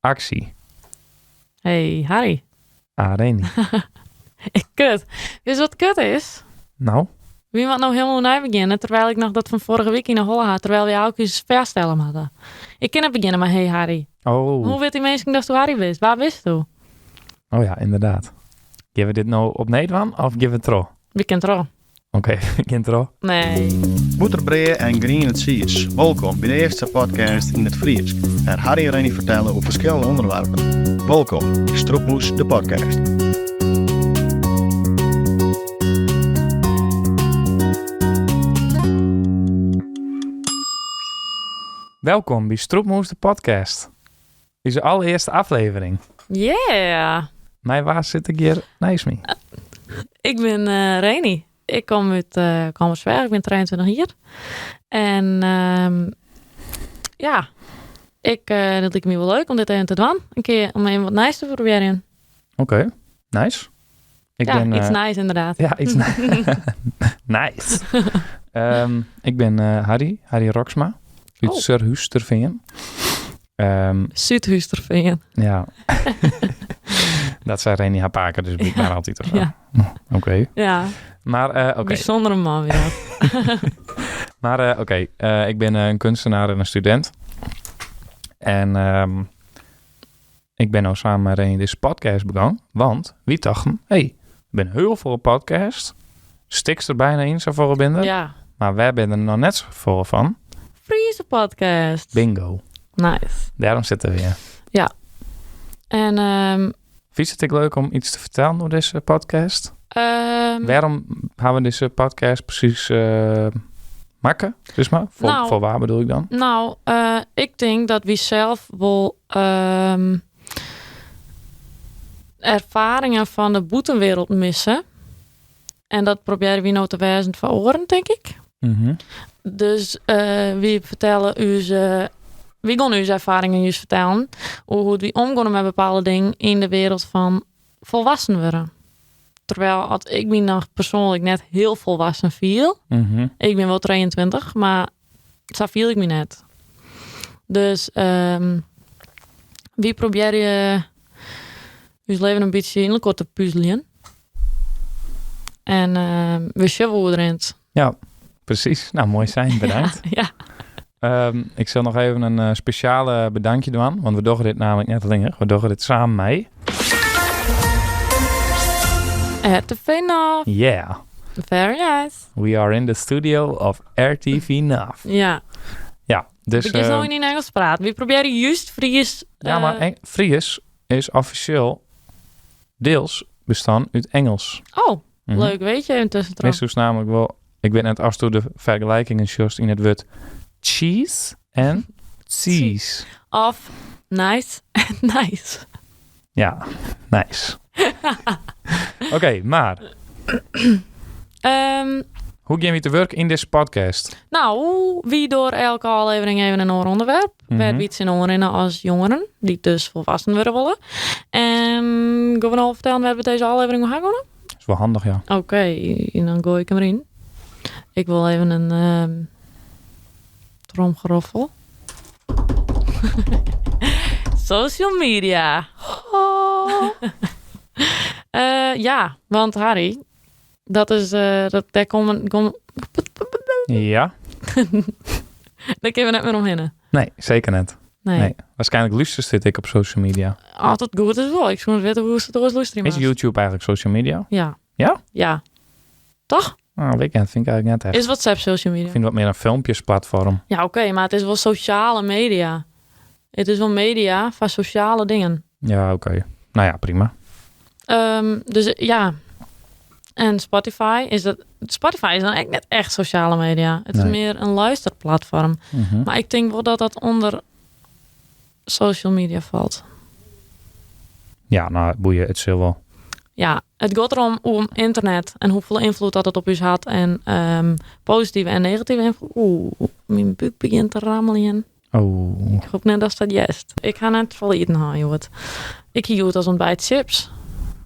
Aksje. Hey Harry. Ah, Reni. Ik kut. Witst wat kut is? Nou? Wy moatte no hielendal opnij begjinne, terwyl ik noch dat fan foarige wike yn 'e holle ha, terwyl wy elk ús foarstelle moatte. Ik kin net begjinne mei hey Harry. Oh. Hoe witte dy minsken datsto Harry bist? Wa bisto? Oh ja, ynderdaad. Gean we dit no opnij dwaan of gean we troch? Wy kinne troch. Oké, wy gean troch. Nee. Bûterbrea en griene tsiis. Wolkom by de earste podcast yn it Frysk, wêr Harry en Reni fertelle oer ferskillende ûnderwerpen. Wolkom by Strûpmoes de podcast. Welkom by Strûpmoes de podcast. Ús allerearste aflevering. Yeah! Mei wa sit ik hjir neist my? Ik bin eh, Reni. Ik kom út uh, Kollumersweach. Ik bin 23 jier. En ehm, ja, ik, eh, dat liket my wol leuk om dit even te dwaan. In kear om even wat nijs te probearjen. Oké, nice. Ik ja, bin, iets eh, nijs ynderdaad. Ja, iets nice. Ik bin Harry, Harry Roxma. Út Oh. Surhústerfean. Súdhústerfean. Ja. Dat sei Reni har pake dus blykber altyd of sa. Ja. Oké. Ja, Mar oké. bysûndere man wie dat. Mar oké, ik bin in keunstner en in studint. En ik bin no samen mei Reni dizze podcast begûn, want wy tochten, hey, der binne hiel folle podcasts, stikst der byna yn, safolle binne der. Ja. Mar wêr binne der noch net safolle fan? Friese podcast. Bingo. Nice. Dêrom sitte we hjir. Ja. En, Fynst it ek leuk om iets te fertellen oer dizze podcast? Wêrom ha we dizze podcast presys makke? Sis mar, foar wa bedoel ik dan? Nou, ik tink dat wy sels wol erfaringen fan de bûtenwereld misse. En dat probearje wy no te wêzen foar oaren, tink ik. Dus wy fertelle ús, wy gean ús erfaringen júst fertellen oer hoe't wy omgean mei bepaalde dingen yn de wereld fan folwassen wurde. Terwyl as ik my noch persoanlik net hiel folwassen fiel. Ik bin wol 23, mar sa fiel ik my net. Dus wy probearje ús leven in bytsje yn elkoar te puzeljen. En we sjogge wol hoe't it rint. Ja, presys. Nou, moai sein, bedankt. Ja, Ik sil noch even in spesjale bedankje dwaan, want we dogge dit namelijk net allinnich. We dogge dit samen mei... RTV NAF. Yeah. Very nice. We are in the studio of RTV NAF. Ja. Ja, dus, Begjinst no yn Ingelsk praten. Wy probearje júst Fries, Ja, mar Fries is offisjeel deels bestaan út Engels. Oh, leuk weet je intussen trouwens. Witst namelijk wol, ik wit net asto de fergelikingen sjochst yn it wurd cheese en tsiis. Of nice en nice. Ja, nice. Oké, mar hoe gean wy te wurk yn dizze podcast? Nou, wy dogge elke ôflevering even in oar ûnderwerp. Wêr't wy tsjinoan rinne as jongeren, dy't dus folwassen wurde wolle. En gean we no al fertellen wêr't we dizze ôflevering oer ha geane? Dat is wol handich, ja. Oké, en dan goai ik him deryn. Ik wol even in tromgeroffel. Social media. Oh. Ja, want Harry, dat is, dat, dêr komme, kom, Ja. Dêr kinne we net mear omhinne. Nee, seker net. Nee. Nee. Waarskynlik lústerst dit ek op social media. As it goed is wol. Ik soe net witte hoe'tst it oars lústerje Is moatst. YouTube eigentlik social media? Ja. Ja? Ja. Toch? Nou, weet ik net. Vind ik eigentlik net echt. Is WhatsApp social media? Ik vind het wat meer een filmpjesplatform. Ja, oké, maar het is wol sosjale media. It is wol media foar sosjale dingen. Ja, oké. Nou ja, prima. Dus ja. En Spotify is dat. Spotify is dan ek net echt sosjale media. It is Nee. mear in luisterplatfoarm. Mar ik tink wol dat dat ûnder social media falt. Ja, nou, boeie, it sil wol. Ja, it giet derom om ynternet en hoefolle ynfloed dat it op ús hat en positive en negative ynfloed. Oeh, myn búk begjint te rammeljen. Oh. Ik hoop net datst dat hearst. Ik ha net folle iten hân hjoed. Ik hie hjoed as ûntbyt chips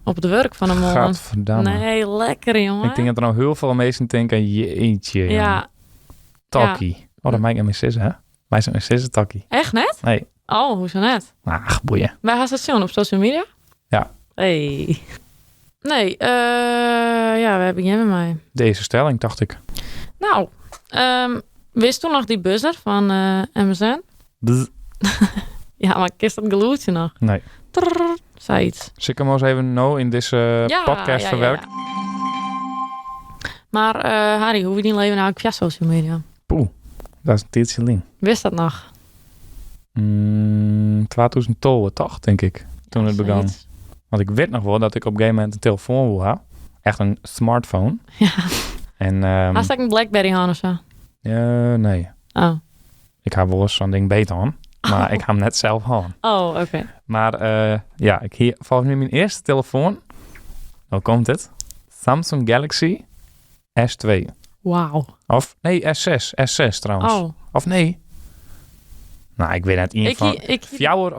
op it wurk fan 'e moarn. Gadverdamme. Nee, lekker jonge. Ik tink dat der no hiel folle minsken tinke, jeetje, jonge. Ja. Tokkie. Ja. Oh, dat mei ik net mear sizze, hè? Meist net mear sizze, tokkie. Echt net? Nee. Oh, hoezo net? Ach, boeien. Waar hast dat zien? Op social media? Ja. Hey. Nee, ja, waar beginnen we mee? Deze stelling, dacht ik. Nou, wist toen nog die buzzer van MSN? Bzz. Ja, maar kist dat geluidje nog? Nee. Trrr, zei iets. Zal ik hem eens even nou in deze podcast verwerken? Ja. Maar Harry, hoe we die leven nou via social media? Poeh, dat is een tijdje link. Wist dat nog? 2012 toch, denk ik, toen het begon. Zoiets. Want ik weet nog wel dat ik op een gegeven moment een telefoon wil hebben. Echt een smartphone. Ja. En, Had ik een Blackberry aan of zo? Nee. Oh. Ik heb wel eens zo'n ding beter aan. Maar ik heb hem net zelf aan. Oh, oké. Maar ja, ik hier, volgens mij mijn eerste telefoon. Nou komt het. Samsung Galaxy S2. Wauw. Of nee, S6. S6 trouwens. Oh. Of nee. Nou, ik weet net. Een Ik van ik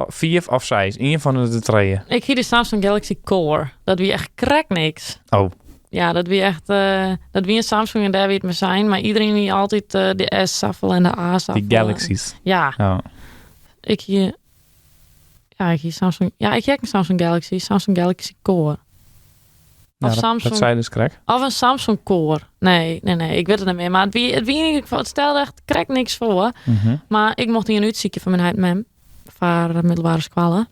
4 of 6. Een van de tweeën. Ik hier de Samsung Galaxy Core. Dat wie echt krek niks. Oh. Ja, dat wie echt, dat wie een Samsung en daar wie het maar zijn. Maar iedereen die altijd de S-saffel en de A-saffel. Die Galaxies. Ja. Ja. Ik hier, ja, ik hier Samsung. Ja, ik heb een Samsung Galaxy. Samsung Galaxy Core. Ja, Of Samsung. Dat zei dus krek. Of een Samsung Core. Nee, nee, nee. Ik weet het niet meer. Maar het wie in ieder geval, het stelde echt krek niks voor. Mhm. Maar ik mocht hier een uitziekje van mijn heid mem. Voor de middelbare squallen.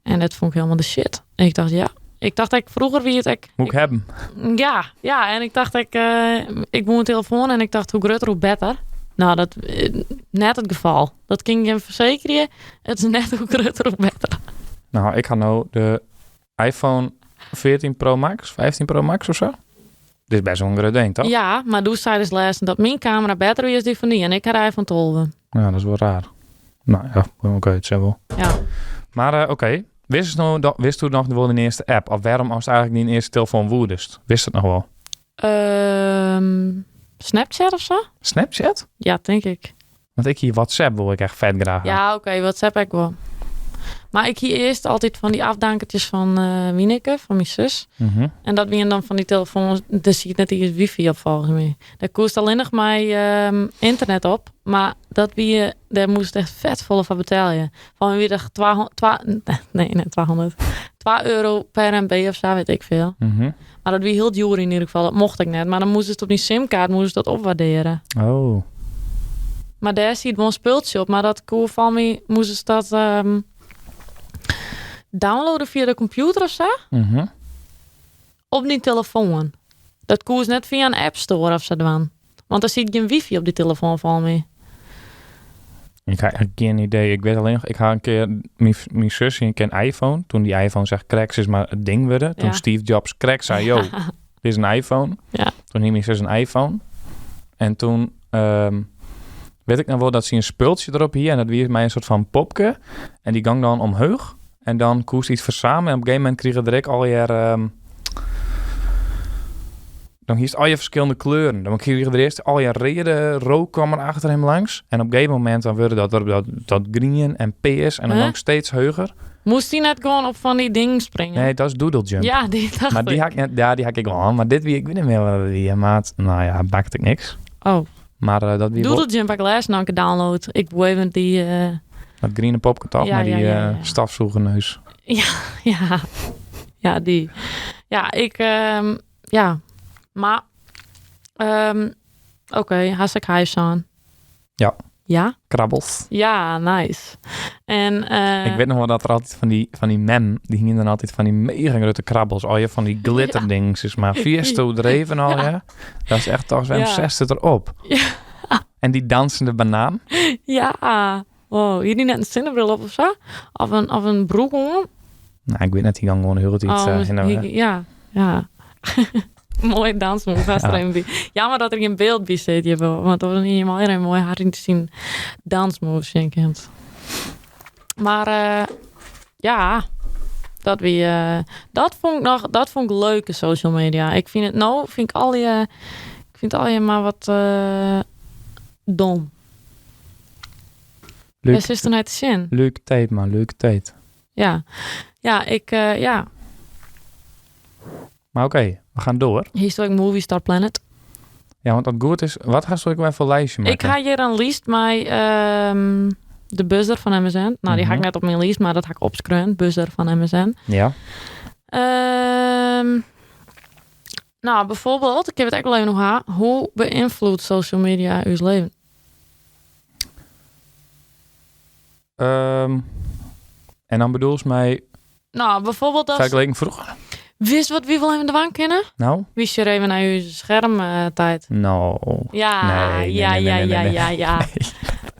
En dat vond ik helemaal de shit. En ik dacht, ja. Ik dacht dat ik vroeger wie het ik... Moet ik hebben. Ja, ja. En ik dacht, ik moet een telefoon. En ik dacht, hoe groter, hoe beter. Nou, dat net het geval. Dat ging je verzekeren. Het is net hoe groter, hoe beter. Nou, ik had nou de iPhone 14 Pro Max, 15 Pro Max of zo. Dit is best wel een groot ding, toch? Ja, maar doe zei dus laatst dat mijn camera beter is die van die. En ik had iPhone 12. Ja, dat is wel raar. Nou ja, oké, het is wel. Ja. Maar oké. Wist wist u nog wel de eerste app? Of waarom als het eigenlijk niet een eerste telefoon woedest? Wist het nog wel? Snapchat of zo? Snapchat? Ja, denk ik. Want ik hier WhatsApp wil ik echt vet graag. Ja, oké, WhatsApp ik wel. Maar ik hier eerst altijd van die afdankertjes van Wieneke, van mijn zus. Mm-hmm. En dat wie dan van die telefoons, daar zie je net die wifi op volgens mij. Daar kost alleen nog mijn internet op. Maar dat wie, daar moest echt vet volle van betalen. Van wie dacht 200. 2 euro per MB of zo, weet ik veel. Mm-hmm. Maar dat wie heel duur in ieder geval, dat mocht ik net. Maar dan moest het op die simkaart moest dat opwaarderen. Oh. Maar daar zie je wel een speeltje op. Maar dat koer van mij moest ze dat downloaden via de computer of zo? Mm-hmm. Op die telefoon. Dat koers net via een app store of zo dan. Want daar zit geen wifi op die telefoon van mij. Ik heb geen idee. Ik weet alleen nog, ik had een keer mijn zus een keer een iPhone. Toen die iPhone zegt, cracks is maar het ding worden. Toen Ja. Steve Jobs crack zei, yo, dit is een iPhone. Ja. Toen hing mijn zus een iPhone. En toen weet ik nog wel dat ze een spultje erop hier. En dat wie mij een soort van popke. En die gang dan omhoog. En dan koest iets verzamelen. En op een gegeven moment kreeg ik al je... dan hiest al je verschillende kleuren. Dan kreeg je er eerst al je reden, rook kwam er achter hem langs. En op een gegeven moment dan werden dat green en PS en dan Huh? ook steeds heuger. Moest die net gewoon op van die ding springen? Nee, dat is Doodle Jump. Ja, die dacht maar die ik. had ik net, ja, die had ik wel aan. Maar dit wie ik weet niet meer wat die maat. Nou ja, bakte ik niks. Oh, Maar dat wie Doodle Jump heb ik laatst nog gedownload. Ik wou die... dat groene popke toch? Ja, met die ja, ja, ja. stafzoegerneus. Ja, ja, die. Ja, ik... ja, maar... Oké, hartstikke huis aan. Ja. Ja? Krabbels. Ja, nice. En, Ik weet nog wel dat er altijd van die mem, die hingen dan altijd van die mega grote krabbels. Al je van die glitter dings, is maar vier stoel dreven al, ja. Dat is echt toch zo'n Ja. 60 erop. Ja. En die dansende banaan. Ja. Wow, hier die net een zonnebril op of zo? Of een broek om? Nou, ik weet net, die gang gewoon heel iets. Oh, in de- ja, ja. Mooie dansmove, vast Ja. er een bij. Jammer dat er geen beeld bij zit, jawel, want dat was niet helemaal een mooi hard in te zien dansmoves, denk ik. Maar ja, dat wie, dat vond ik nog, dat vond ik leuke social media. Ik vind het nou, vind ik al je, ik vind al je maar wat dom. Leuk. Het is er net te zien. Leuk tijd, man, leuk tijd. Ja, ja, ik, ja. Maar oké, we gaan door. Historic Movie Star Planet. Ja, want dat goed is, wat ga ik wel even een lijstje maken? Ik ga hier een lijst met De buzzer fan MSN. Nou, dy ha ik net op myn list, mar dat ha ik opskreaun. Buzzer fan MSN. Ja. Nou, bijvoorbeeld, ik heb it ek wol even noch ha. Hoe beïnvloedt social media ús leven? En dan bedoelst mei Nou, bijvoorbeeld als... Vergeleken vroeger? Wist wat wy wol even dwaan kinne? Nou? Wy sjogge even nei ús schermtijd. Nou. Ja, Nee, nee, ja, nee, ja, nee, nee, ja, nee. ja, ja.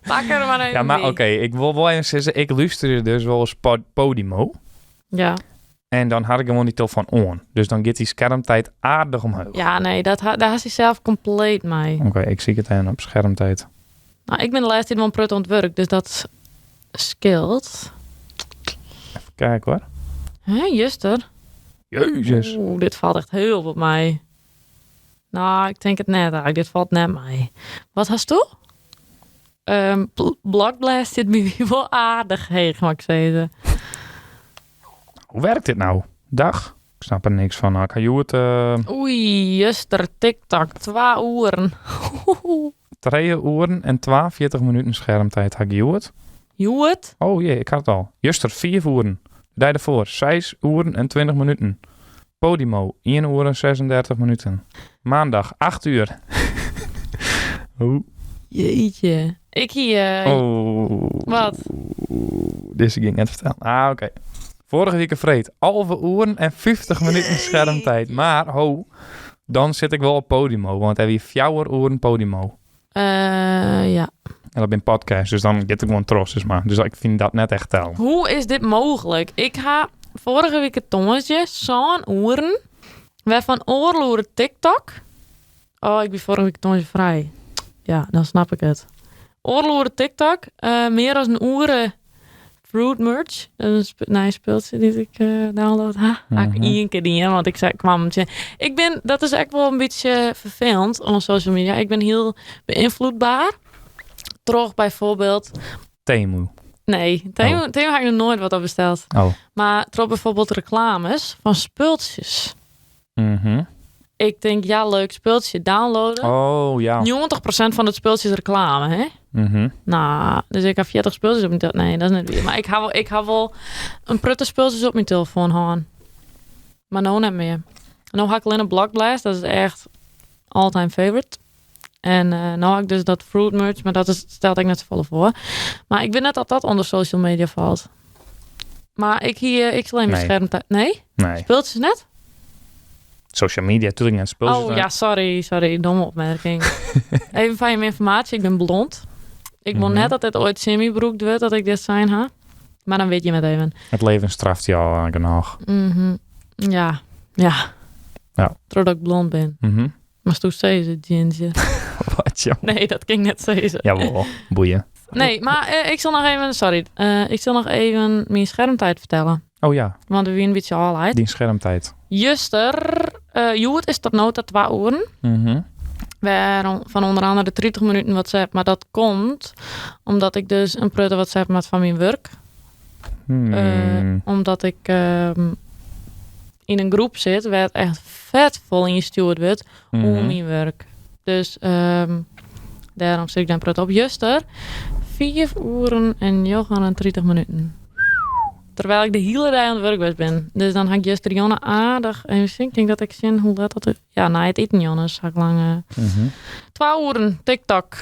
Pak er maar even Ja, maar bij. oké, ik wil wel even zeggen, ik luister dus wel eens Podimo. Ja. En dan had ik gewoon die telefoon on. Dus dan gaat die schermtijd aardig omhoog. Ja, nee, daar is hij zelf compleet mee. Oké, ik zie het en op schermtijd. Nou, ik ben de laatste tijd wel een prut aan het werk, dus dat scheelt. Even kijken hoor. Hè, juster. Jezus. Oeh, dit valt echt heel op mij. Nou, ik denk het net eigenlijk. Dit valt net mij. Wat hast du? Blockblast zit me wel aardig heen, mag ik zeggen. Hoe werkt dit nou? Dag. Ik snap er niks van. Nou, ik ga jou het Oei, juster, TikTok. 2 uren. 2 uren en 42 minuten schermtijd had ik jou het. Jou het? Oh jee, ik had het al. Juster, 4 uren. De dag ervoor, 6 uren en 20 minuten. Podimo, 1 uur en 36 minuten. Maandag, 8 uur. Hoe? Jeetje. Ik hier Oh. Wat? Deze ging ik net vertellen. Ah, oké. Vorige week vreed, 11 uren en 50 minuten schermtijd. Maar, ho, dan zit ik wel op Podimo. Want heb je 4 uren Podimo. Ja. En dat ben podcast, dus dan get ik gewoon trots, dus maar. Dus ik vind dat net echt tel. Hoe is dit mogelijk? Ik ha vorige week het tongetje, zo'n uren, waarvan oorloeren TikTok. Oh, ik ben vorige week tongetje vrij. Ja, dan snap ik het. Oorloeren TikTok, meer dan een uren Fruit Merch. Dat is een nee, speeltje die ik download. Ha, ha, ik één keer die, hè, want ik zei, kwam hem tegen. Ik ben, dat is echt wel een beetje vervelend op social media. Ik ben heel beïnvloedbaar. Trog bijvoorbeeld. Temu. Nee, Temu heb ik nog nooit wat op besteld. Maar trog bijvoorbeeld reclames van speeltjes. Ik denk, ja, leuk speeltje, downloaden. Oh, ja. 90% van het speeltje is reclame, hè? Nou, dus ik heb 40 speeltjes op mijn telefoon. Nee, dat is net weer. Maar ik heb wel een prutte speeltjes op mijn telefoon hangen. Maar nou net meer. Nou had ik alleen een Blockblast. Dat is echt all-time favorite. En nou had ik dus dat Fruit Merch. Maar dat stelt ik net zo volle voor. Maar ik weet net dat dat onder social media valt. Maar ik hier, ik zal even Nee. scherm Nee? Nee. Speeltjes net? Social media, natuurlijk net speeltjes Oh net. ja, sorry, sorry, domme opmerking. Even van je informatie, ik ben blond. Ik wil net dat dit ooit semi-broek wordt, dat ik dit zijn ha. Maar dan weet je met even. Het leven straft jou genoeg. Ja, ja. Doordat ik blond ben. Maar stoe ze, ginger. Wat, joh? Nee, dat ging net zeggen. Jawel, boeien. Nee, maar ik zal nog even, sorry. Ik zal nog even mijn schermtijd vertellen. Oh ja. Want we zijn een beetje al uit. Die schermtijd. Juster, Joert is tot nota 2 uren. Waarom van onder andere de 30 minuten WhatsApp. Maar dat komt omdat ik dus een prutte WhatsApp maak van mijn werk. Omdat ik in een groep zit waar het echt vet vol ingestuurd wordt om mijn werk. Dus daarom zit ik dan prut op. Juster, 4 uren en 39 minuten. Terwijl ik de hele dag aan het werk was ben. Dus dan had ik juist Jonne aardig. En ik denk dat ik zin hoe dat dat is. Ja, na het eten, Jonnes, had ik lang 2 uren, TikTok.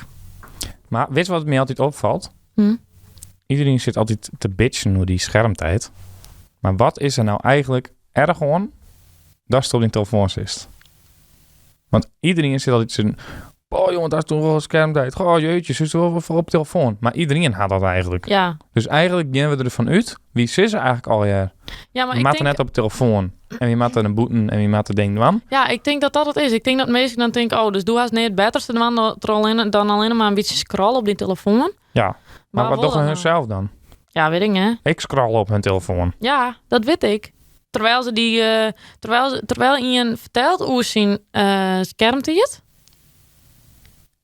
Maar weet je wat mij altijd opvalt? Iedereen zit altijd te bitchen door die schermtijd. Maar wat is er nou eigenlijk erg aan dat het op die telefoon zit? Want iedereen zit altijd zijn... Oh jongen, daar is toch wel schermtijd. Oh jeetje, zit er wel voor op telefoon. Maar iedereen had dat eigenlijk. Dus eigenlijk gaan we ervan uit. Wie zit er eigenlijk al jaar? Ja, maar We ik maten denk net op de telefoon. En wie maakt er een boete en wie maakt er ding aan. Ja, ik denk dat dat het is. Ik denk dat mensen dan denken, oh, dus doe haast niet het beterste dan alleen maar een beetje scrollen op die telefoon. Ja, maar Maar wat wel doen dan hun zelf dan? Ja, weet ik niet, hè. Ik scroll op hun telefoon. Ja, dat weet ik. Terwijl ze die terwijl ze, terwijl iemand vertelt hoe zijn schermtijd.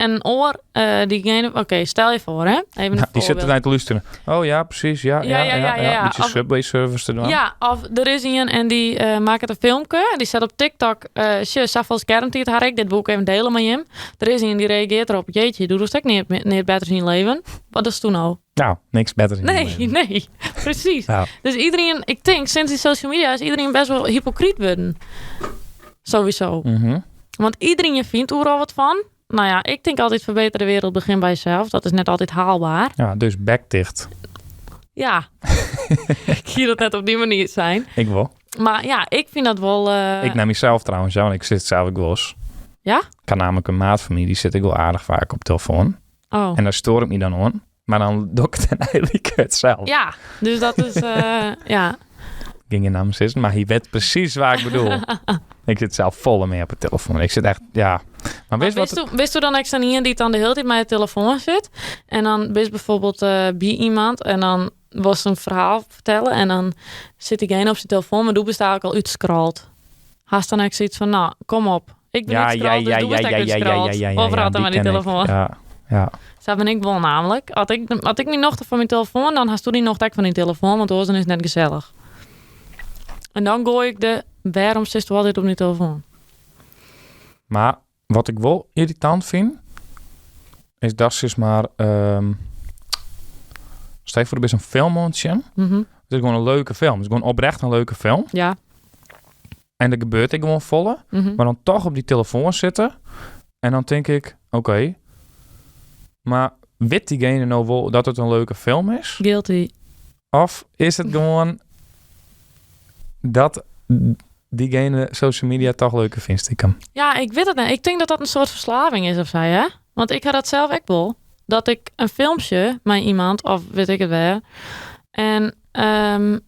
En in oar, eh, diegene... Oké, stel je voor, hè. Even een Ja, die voorbeeld. zitten naar te luisteren. Oh ja, precies. Ja, ja, ja. ja, ja, ja. Beetje Of- Subway service te doen. Ja, of er is een en die eh, maakt een filmpje. En die staat op TikTok. eh Sje, zoveel schermtijd had ik dit boek even delen met hem. Er is een die reageert erop. Jeetje, doe dus ook niet, niet beter in je leven. Wat is toen nou? Nou, niks beter in je Nee, leven. nee, precies. Ja. Dus iedereen, ik denk, sinds die social media is iedereen best wel hypocriet worden. Sowieso. Want iedereen vindt overal wat van. Nou ja, ik denk altijd verbeter de wereld, begin bij jezelf. Dat is net altijd haalbaar. Ja, dus bek dicht. Ja, ik zie dat net op die manier zijn. Ik wel. Maar ja, ik vind dat wel... eh, Ik naar mezelf trouwens, ja, want ik zit zelf ook wel eens. Ja? Ik had namelijk een maat van mij, die zit ik wel aardig vaak op telefoon. Oh. En daar stoor ik me dan aan. Maar dan doe ik het eigenlijk het zelf. Ja, dus dat is... eh, ja. Ging in naam zitten, maar hij weet precies waar ik bedoel. ik zit zelf volle mee op de telefoon. Ik zit echt, ja. Maar wist Wist wat... u, wist u dan ik hier die dan de hele tijd met de telefoon zit? En dan bist bijvoorbeeld eh, bij iemand en dan was een verhaal vertellen en dan zit diegene op zijn telefoon, maar doe besta ook al uitscrollt. Haast dan echt zoiets van, nou, kom op. Ik ben Ja, ja, uitscrollt, dus ja, doe ja, best ja, ja, ja, ja, ja, ja, Overal ja, dan maar die ken ik. telefoon. Ja, ja. Zo ben ik wel namelijk. Als ik, als ik niet nog van mijn telefoon, dan hast u die nog van die telefoon, want dan is het net gezellig. En dan gooi ik de, waarom zit u altijd op die telefoon? Maar wat ik wel irritant vind, is dat ze maar... ehm stel je voor, er is een film aan het zien. Het is gewoon een leuke film. Het is gewoon oprecht een leuke film. Ja. En er gebeurt ik gewoon volle. Maar dan toch op die telefoon zitten. En dan denk ik, oké. maar weet diegene nou wel dat het een leuke film is? Guilty. Of is het gewoon dat diegene social media toch leuker vindt stiekem? Ja, ik weet het niet. Ik denk dat dat een soort verslaving is of zo, hè? Want ik had dat zelf ook wel. Dat ik een filmpje met iemand, of weet ik het weer. En ehm,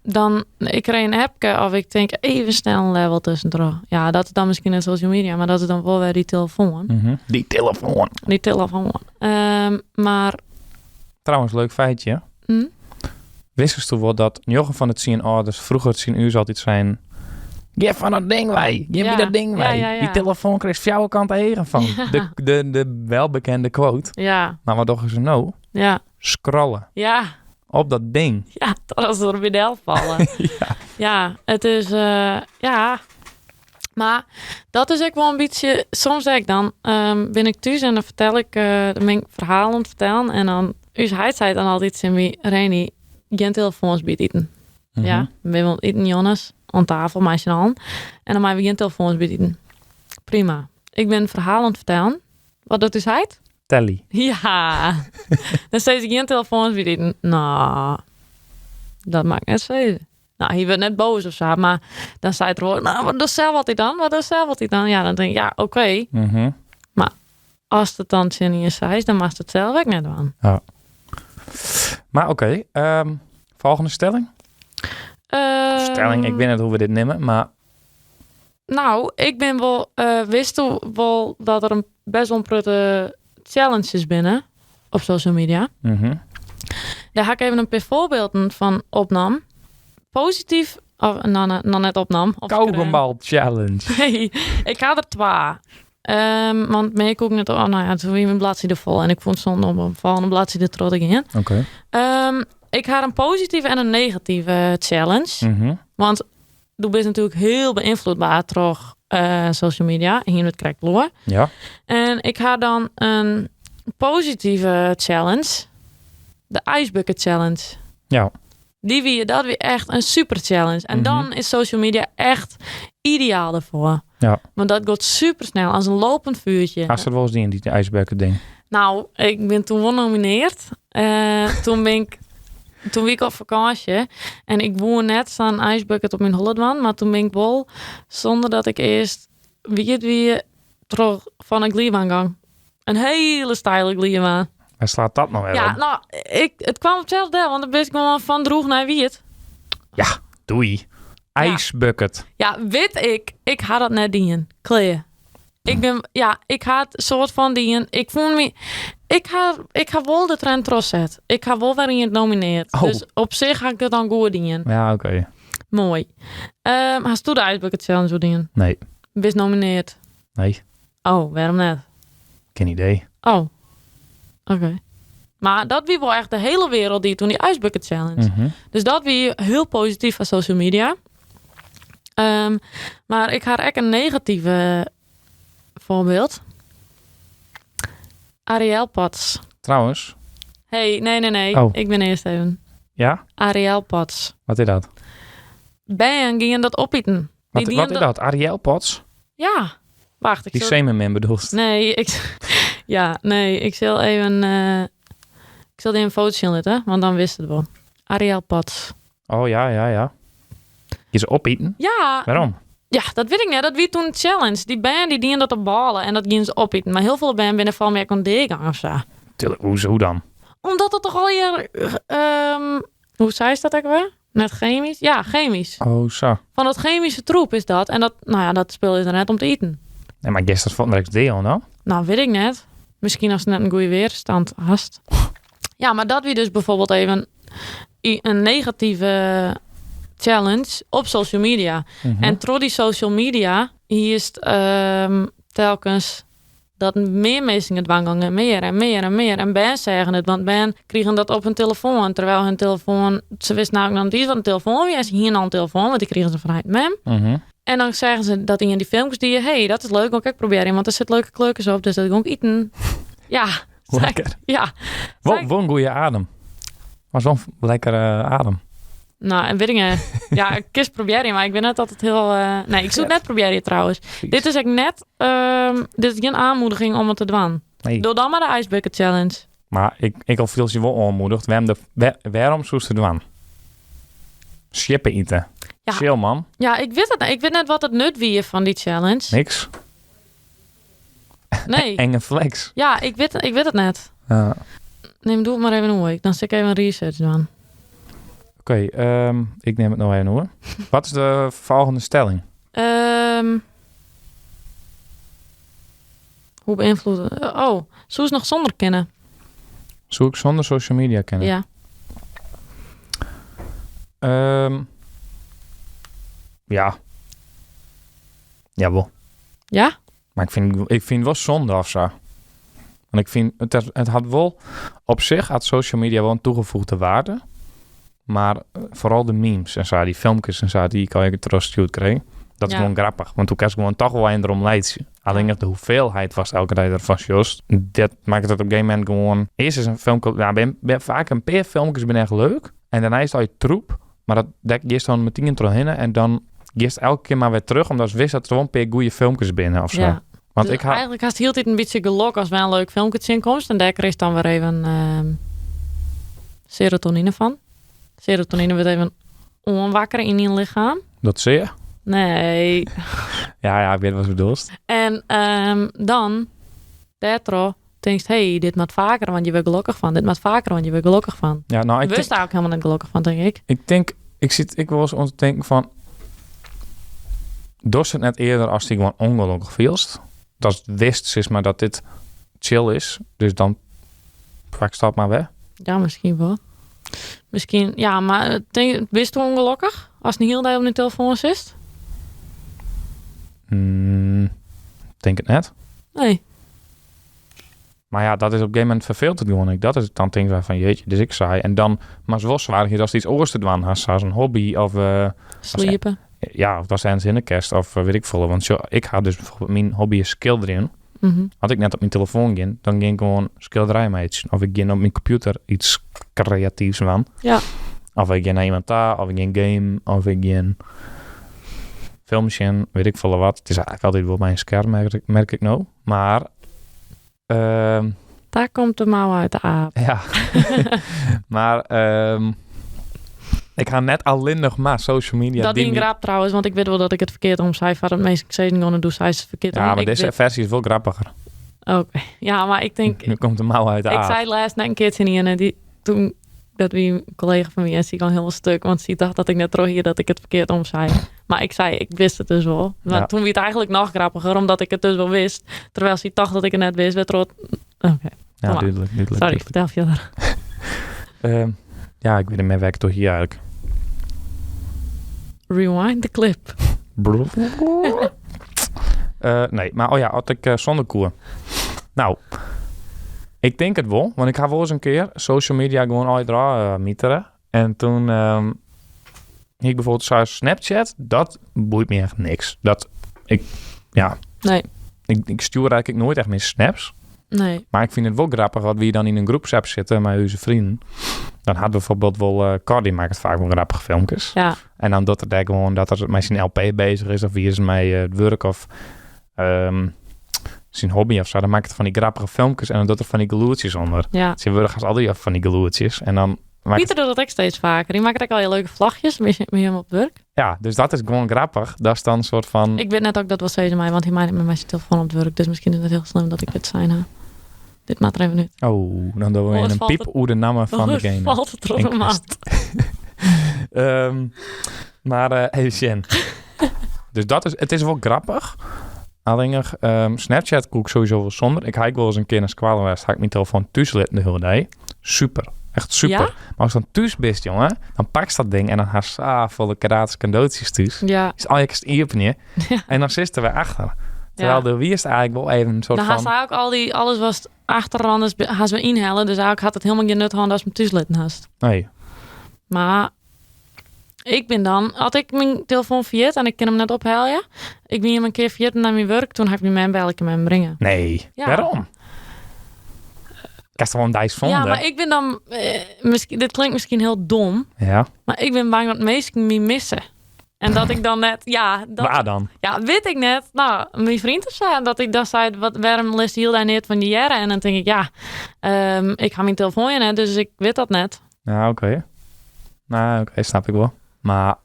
dan, ik kreeg een appje of ik denk even snel een level tussendoor. Ja, dat is dan misschien net social media, maar dat is dan wel weer die telefoon. Die telefoon. Die telefoon. Ehm, maar, Trouwens, leuk feitje. Wist je wel dat Jochen van het zien ouders vroeger het zien uur altijd zijn... Geef van dat ding wij. Geef Ja. me dat ding Ja, wij. ja, ja. Die telefoon kreeg jouw kant eigen van. De, de, de welbekende quote. ja, Maar wat doen ze nou? ja, Scrollen. ja. Op dat ding. Ja, dat als ze er weer vallen. ja. het is... eh, ja. Maar dat is ook wel een beetje... Soms zeg ik dan, ehm, ben ik thuis en dan vertel ik eh, dan ben ik verhaal aan het vertellen. En dan, us hij zei dan altijd in mij, Reni, geen telefoons bij het eten. Ja, we willen eten, Jonas, aan tafel, meisje aan. En dan maken we geen telefoons bij het eten. Prima. Ik ben verhaal aan het vertellen. Wat doet u zei? Telly. Ja. Dan steeds ik geen telefoons bij eten. Nou, dat maakt net zo. Nou, hij werd net boos of zo, maar dan zei het er nou, wat doet zelf wat hij dan? Wat doet zelf wat hij dan? Ja, dan denk ik, ja, oké. Als het dan zin in je is, dan mag het zelf ook net aan. Maar oké, ehm, volgende stelling. Stelling, ik weet niet hoe we dit nemen, maar Nou, ik ben wel, eh, wist u wel dat er een best wel een prutte challenge is binnen op social media. Daar ga ik even een paar voorbeelden van opnam. Positief, of nou, nou, nou net opnam. Of Kauwgombal challenge. Nee, ik had er twee. Ehm, want meer koek net, oh nou ja, toen weer mijn bladzijde vol. En ik vond zonde om een volgende bladzijde trots in. Oké. Ehm, ik had een positieve en een negatieve challenge. Want du bent natuurlijk heel beïnvloedbaar door eh, social media. Hier het krijgt bloemen. Ja. En ik had dan een positieve challenge. De Ice Bucket Challenge. Ja. Die wie, dat weer echt een super challenge. En Mhm. dan is social media echt ideaal daarvoor. Ja. Want dat gaat super snel, als een lopend vuurtje. Als er wel eens die in die ijsbekken ding. Nou, ik ben toen genomineerd. Eh, toen ben ik toen ben ik op vakantie en ik woon net zo'n ijsbucket op mijn Hollandwan, maar toen ben ik wel zonder dat ik eerst wie het wie terug van een gliebaan gang. Een hele steile gliebaan. Waar slaat dat nou weer Ja, op? nou, ik, het kwam op hetzelfde, want dan ben ik gewoon van droeg naar wiet. Doei. Ijsbucket. Ja, weet ik. Ik had dat net dienen. Kleer. Ik ben, ja, ik had soort van dienen. Ik voel me, ik ha, ik ha wel de trend terugzet. Ik ha wel waarin het nomineert. Oh. Dus op zich ga ik dat dan goed dienen. Ja, oké. Mooi. Um, hast du de Ice Bucket Challenge zo dingen? Nee. Bist nomineerd. Nee. Oh, waarom net? Geen idee. Oh, oké. Maar dat wie wel echt de hele wereld die toen die Ice Bucket Challenge. Dus dat wie heel positief van social media. Maar ik had echt een negatieve voorbeeld. Ariel Pats. Trouwens. Hey, nee, nee, nee. Oh. Ik ben eerst even. Ja? Ariel Pats. Wat is dat? Ben gingen dat opeten. Die Wat, dienen wat is dat? Ariel Pats? Ja. Wacht, ik Die zal... Semen bedoelt. Nee, ik... Ja, nee, ik zal even... Ik zal die een foto zien laten, want dan wist het wel. Ariel Pats. Oh ja, ja, ja. Je ze opeten? Ja. Waarom? Ja, dat weet ik net. Dat wie toen challenge. Die band die dienen dat op ballen en dat gingen ze opeten. Maar heel veel band binnen van meer kon deegang of zo. Tuurlijk, hoezo dan? Omdat dat toch al hier... hoe zei ze dat ook weer? Net chemisch? Ja, chemisch. Oh, zo. Van dat chemische troep is dat. En dat, nou ja, dat spul is er net om te eten. Nee, maar gisteren vond ik deel, nou? Nou, weet ik net. Misschien als het net een goede weerstand hast. Ja, maar dat wie dus bijvoorbeeld even een negatieve challenge op social media. En door die social media hier is het, telkens dat meer mensen het dwang meer en meer en meer. En ben zeggen het, want ben kregen dat op hun telefoon. Terwijl hun telefoon, ze wisten namelijk nog niet eens wat een telefoon was. Hier al een telefoon, want die kregen ze vanuit mem. En dan zeggen ze dat in die filmpjes die je, hey, dat is leuk, ook ik proberen, want er zitten leuke kleurtjes op, dus dat kan ik eten. Ja. Lekker. Ja. Wel een goede adem. Maar zo'n lekkere adem. Nou, en weet ik niet. Ja, ik kies proberen, maar ik ben net altijd heel... Nee, ik zoek net proberen trouwens. Precies. Dit is echt net... dit is geen aanmoediging om het te doen. Nee. Doe dan maar de Ice Bucket Challenge. Maar ik al veel je wel aanmoedigd. Waarom zou ze doen? Schippen eten. Ja. Chill, man. Ja, ik weet het. Ik weet net wat het nut wie van die challenge. Niks. Nee. Enge flex. Ja, ik weet het net. Ja. Neem, doe het maar even hoe. Dan zit ik even een research doen. Oké, ik neem het nog even hoor. Wat is de volgende stelling? Hoe beïnvloedt... Oh, zou ze nog zonder kennen? Zou ik zonder social media kennen? Ja. Ja. Jawel. Ja? Maar ik vind het wel zonde of zo. Want ik vind, het had wel... Op zich had social media wel een toegevoegde waarde. Maar vooral de memes en zo, die filmpjes en zo, die kan je teruggestuurd krijgen. Dat is Ja. gewoon grappig. Want toen kreeg ik gewoon toch wel een erom leidje. Alleen nog de hoeveelheid was elke dag ervan just. Dat maakt het op een gegeven moment gewoon... Eerst is een filmpje... Nou, ben vaak een paar filmpjes ben echt leuk. En daarna is het al je troep. Maar dat dek je dan meteen terug en dan gist elke keer maar weer terug. Omdat ze wist dat er wel een paar goede filmpjes binnen of zo. Ja. Want Dus ik had... Eigenlijk had het heel een beetje gelok als wij een leuk filmpje zien komst. En daar kreeg dan weer even serotonine van. Serotonine wordt even onwakker in je lichaam. Dat zie je? Nee. Ja, ik weet wat je bedoelt. En dan, daardoor, denk je, hey, dit moet vaker, want je wordt gelukkig van. Dit moet vaker, want je wordt gelukkig van. Ja, nou, ik Ik wist daar ook helemaal niet gelukkig van, denk ik. Ik denk, ik zit, ik was om te denken van, dorst het net eerder als die gewoon ongelukkig vielst. Dat wist, zeg maar, dat dit chill is. Dus dan pak stap maar weg. Ja, misschien wel. Misschien, ja, maar denk, wist je ongelukkig als het niet heel de op de telefoon zit? Denk het net. Nee. Maar ja, dat is op een gegeven moment verveelt het gewoon. Ik, dat is het dan denk ik van jeetje, dus ik saai. En dan, maar zo zwaar je dat iets oors te doen had, zoals een hobby of Sliepen. Ja, of dat zijn ze in de kerst of weet ik veel. Want zo, ik ga dus bijvoorbeeld mijn hobby is schilderen. Had ik net op mijn telefoon ging, dan ging ik gewoon schilderij mee. Of ik ging op mijn computer iets creatiefs van. Ja. Of ik ging naar iemand daar, of ik ging game, of ik ging filmpje, weet ik veel wat. Het is eigenlijk altijd wel mijn scherm, merk ik nou. Maar daar komt de mouw uit de aap. Ja. Maar ik ga net alleen nog maar social media. Dat die een grap trouwens, want ik weet wel dat ik het verkeerd om zei. Van het meest ik zei gewoon doe zij het verkeerd Ja, om. maar Ik deze weet versie is wel grappiger. Oké. Ja, maar ik denk Nu komt de mouw uit de Ik aap. zei laatst net een keertje niet en die toen dat wie een collega van mij en die kwam helemaal stuk, want ze dacht dat ik net terug hier dat ik het verkeerd om zei. Maar ik zei, ik wist het dus wel. Maar Ja. toen werd het eigenlijk nog grappiger, omdat ik het dus wel wist. Terwijl ze dacht dat ik het net wist, werd er wat Oké. Ja, Kom maar. duidelijk, duidelijk, Sorry, duidelijk. vertel verder. Ja, ik weet niet meer werk toch hier eigenlijk. Rewind de clip. Nee, maar oh ja, had ik zonder koer. Nou, ik tink it wol. Want ik ha wolris in kear social media gewoan ôfdraaid mitere. En toen hie ik bijvoorbeeld sa Snapchat. Dat boeit my echt niks. Dat, ik, ja. Nee. Ik stjoer eigenlijk noait echt mear snaps. Nee. Mar ik fyn it wol grappich as wy dan yn in groepsapp sitte mei ús freonen. Dan hat bijvoorbeeld wol Cor, dy makket faak wol grappige filmkes. En dan docht er dêr gewoan dat er mei syn LP beuzich is of wie is mei it wurk of syn hobby of sa. Dan makket er fan dy grappige filmkes en dan docht er fan dy gelûdsjes ûnder. Tsjintwurdich hast al dy fan dy gelûdsjes. En dan makket Pieter docht dat ek steeds faker. Dy makket ek al dy leuke vlogjes mei him op it wurk. Ja, dus dat is gewoan grappich. Dat is dan in soart fan... Ik wit net of ik dat wol sizze mei, want hy mei net mei syn telefoan op it wurk. Dus miskien is it net hiel slim dat ik dit sein ha. Dit moat der even út. Oh, dan dogge we Oars in falt piep it oer de namme fan Oars degene. falt it troch de In maat. Maar even sjen. Dus dat is, it is wol grappich. Allinnich Snapchat koe ik sowieso wol sûnder. Ik ha ek wolris in kear nei skoalle west, ha ik myn telefoan thús litten de hiele dei. Super. Echt super. Ja? Mar ast dan thús bist, jonge, dan pakst dat ding en dan hast safolle gratis cadeautjes thús. Is al je kist iepenje. En dan sitst der wer achter. Terwijl de wierst eigenlijk wol even een soort Dan hast van eigenlijk al die, alles wat achteraan is, hast we inhellen. Dus eigenlijk had het helemaal geen nut gehad als je hem thuis litten hast. Nee. Maar ik ben dan, had ik mijn telefoon vergeten en ik kan hem net ophalen. Ik ben hem een keer vergeten naar mijn werk. Toen had ik mijn man bellen, ik hem brengen. Nee. Ja. Waarom? Ik heb toch wel een dijs Ja, vonden. maar ik ben dan, misschien, dit klinkt misschien heel dom. Maar ik ben bang dat mensen me missen. En dat ik dan net, ja, dat, Waar dan? Ja, weet ik net. Nou, mijn vriend of zo. Dat ik dan zei, wat, waarom leest heel daar net van die jaren? En dan denk ik, ja, ik ga mijn telefoon in, hè, dus ik weet dat net. Ja, oké. Nou, oké, snap ik wel. Maar,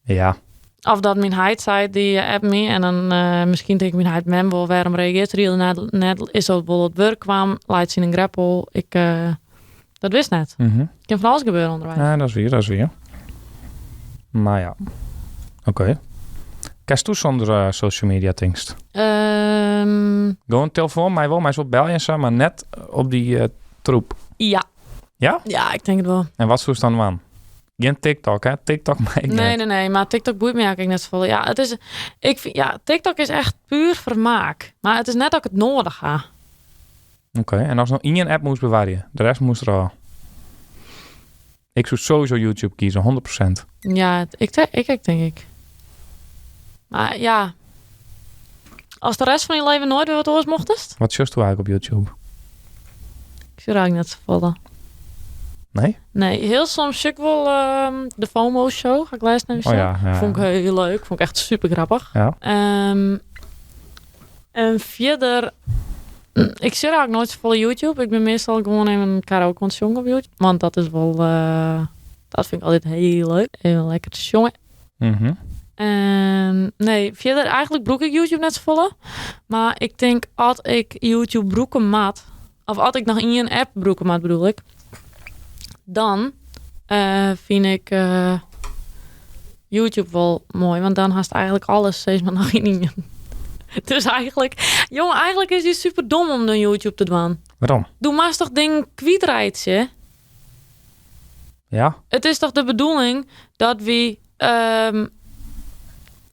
ja. Of dat mijn heit zei, die app me. En dan misschien denk ik mijn heit, mem wel, waarom reageert er heel net, net is dat wel het werk kwam, laat zien een greppel. Ik dat wist net. Ik kan van alles gebeuren onderwijs. Ja, dat is weer. Maar ja, oké. Kerst toe zonder social media things? Gewoon telefoon, mij wel, mij zo bel je en zo, maar net op die troep. Ja. Ja? Ja, ik denk het wel. En wat zoest dan aan? Geen TikTok, hè? TikTok mij Nee, net. nee, nee, maar TikTok boeit me eigenlijk net zoveel. Ja, het is, ik vind, ja, TikTok is echt puur vermaak. Maar het is net dat ik het nodig ha. Oké, en als nog één app moest bewaren, de rest moest er al. Ik zou sowieso YouTube kiezen, 100%. Ja, ik denk ik. Maar ja, als de rest van je leven nooit weer wat oors mochtest? Wat zoest du eigenlijk op YouTube? Ik zou eigenlijk net zo vallen. Nee? Nee, heel soms zie ik wel de FOMO show. Ga ik luisteren naar die Oh show. ja, ja. Vond ik heel leuk. Vond ik echt super grappig. En verder, ik zit eigenlijk nooit zo vol YouTube. Ik ben meestal gewoon even een karaoke aan het zongen op YouTube. Want dat is wel, dat vind ik altijd heel leuk. Even lekker te zongen. En nee, verder eigenlijk broek ik YouTube net zo volle. Maar ik denk, als ik YouTube broeken maat, of als ik nog in een app broeken maat bedoel ik, dan vind ik YouTube wel mooi. Want dan haast eigenlijk alles steeds maar nog in één. Dus eigenlijk, jongen, eigenlijk is het super dom om dan YouTube te doen. Waarom? Doe maar eens toch ding kwijtrijtje. Het is toch de bedoeling dat we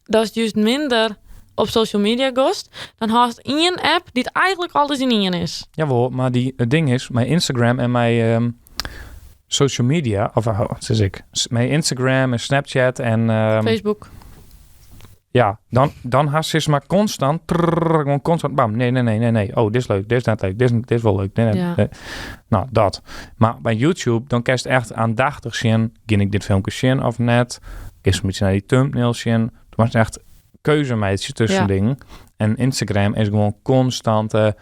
dat is juist minder op social media kost. Dan haast één app die het eigenlijk alles in één is. Jawel, maar het ding is, mijn Instagram en mijn social media, of, oh, wat zeg ik? Mijn Instagram en Snapchat en Facebook. Ja, dan haast ze maar constant, trrr, gewoon constant, bam, nee, nee, nee, nee, nee. Oh, dit is leuk, dit is net leuk, dit is wel leuk. Nee, nee, nee. Nou, dat. Maar bij YouTube, dan kan je echt aandachtig zien. Ging ik dit filmpje zien of net? Kun je een beetje naar die thumbnails zien? Toen was het echt keuzemeidje tussen dingen. En Instagram is gewoon constante